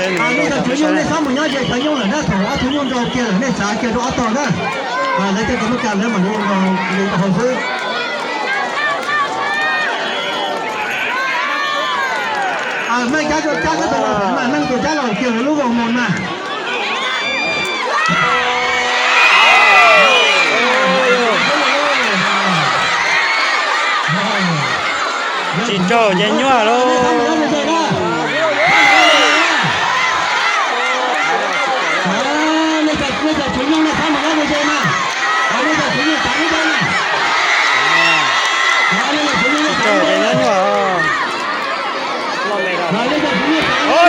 Nej cov tswv nyuj nej txhob mus nyob ze cov nyuj lawm na, thaum ob tug nyuj nrau kiag lawm nej txav kiag rau ob tog na. Lawv cov kab kas lawv mam li nrau li hauv xwb. Meej cab, cab koj tus los mas, Meej tus cab los kiag lub vauv mus mas. Tsis raug ces nyuaj lauj. Tsis raug ces nyuaj nyuaj.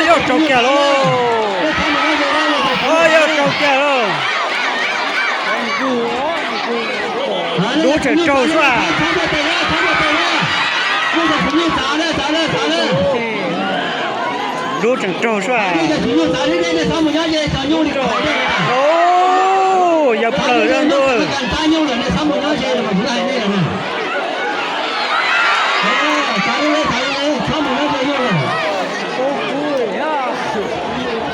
Yog raug kiag lauj. Yog raug kiag lauj. Dub tseem raug sua. Dub tseem raug sua. Yawg plaws zaj ntuj.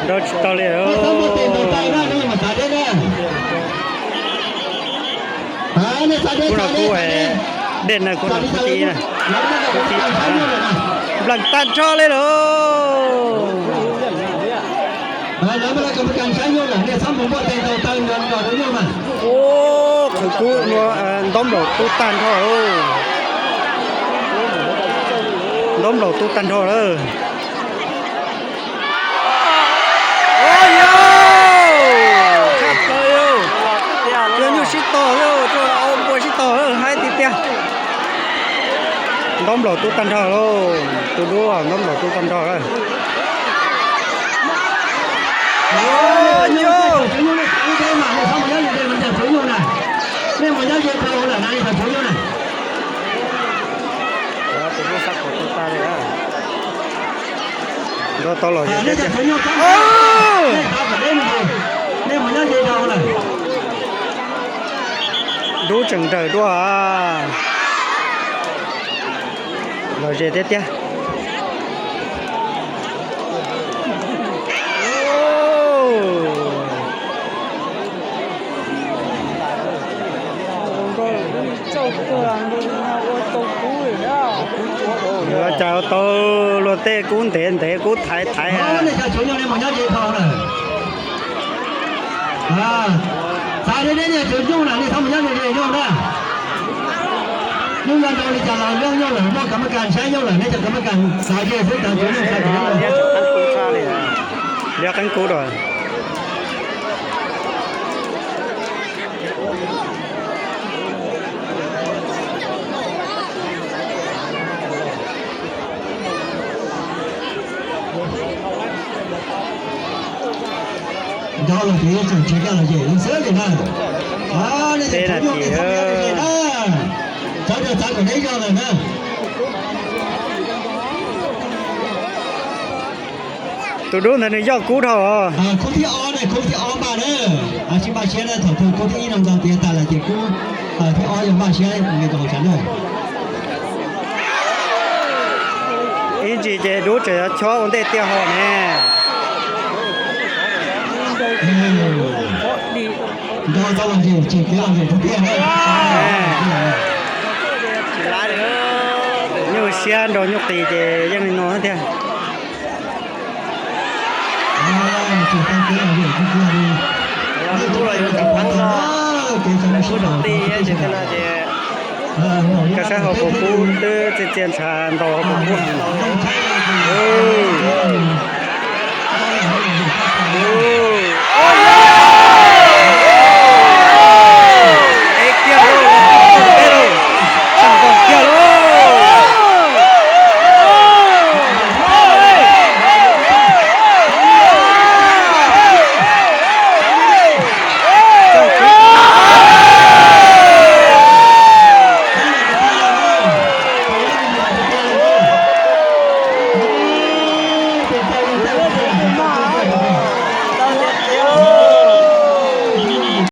Nrau tsis tau li. Kuv no kuv, dej no kuv no kuv tib, kuv tib nplees tag nrho li lauj. Ub, qhwv kub no ntaub nplaum tub tag nrho lauj. Ntaub nplaum tub tag nrho lawm. Ua yog, tshaj plaws yog, cua nyuj sib tog, cua au npua sib tog, haib tiag tiag. Ntaub nplaum tub tag nrho lauj, tus dub ntaub nplaum tub tag nrho lawm. Nrau tau los tiag tiag. Dub tseem nrawm dua. Los ze tiag tiag. Yuav cas ua tau luag tej kub ntev ntev kub thaiv thaiv. Txav deb deb nej tswv nyuj na, nej txhob mus nyob ze ze nyuj na. Nyuj nyob ntau li cas los nyuj lawm, muaj kam mab kas saib nyuj lawm, nej cov kam mab kas txav ze xwb, cov tswv nyuj txav. Liab qeeb kub dua. Nrau los ces tseem tsis kaj los ces xwb li na. Nej cov tswv nyuj nej txhob mus nyob ze na. Txav kom deb zog lawm na. Tus dub ntawd nws yoj kub dhau. Khub thib ob ne, khub thib ob npaj na. Tsis npaj siab na, thaum twg khub thib ib no nkaus tiav tas lawm ces khub thib ob yog npaj siab nkaus sav na. Ib ntsis ces dub tseem yuav chob ua ntej tiaj hos ne. Nrau tau los ces tseem kev los ces tiaj. Nyuj siab nrau nyuj qis ces yeej li no tiag. Koj saib hauv paus kub twb txia txia ntshav ntaus hauv paus kub.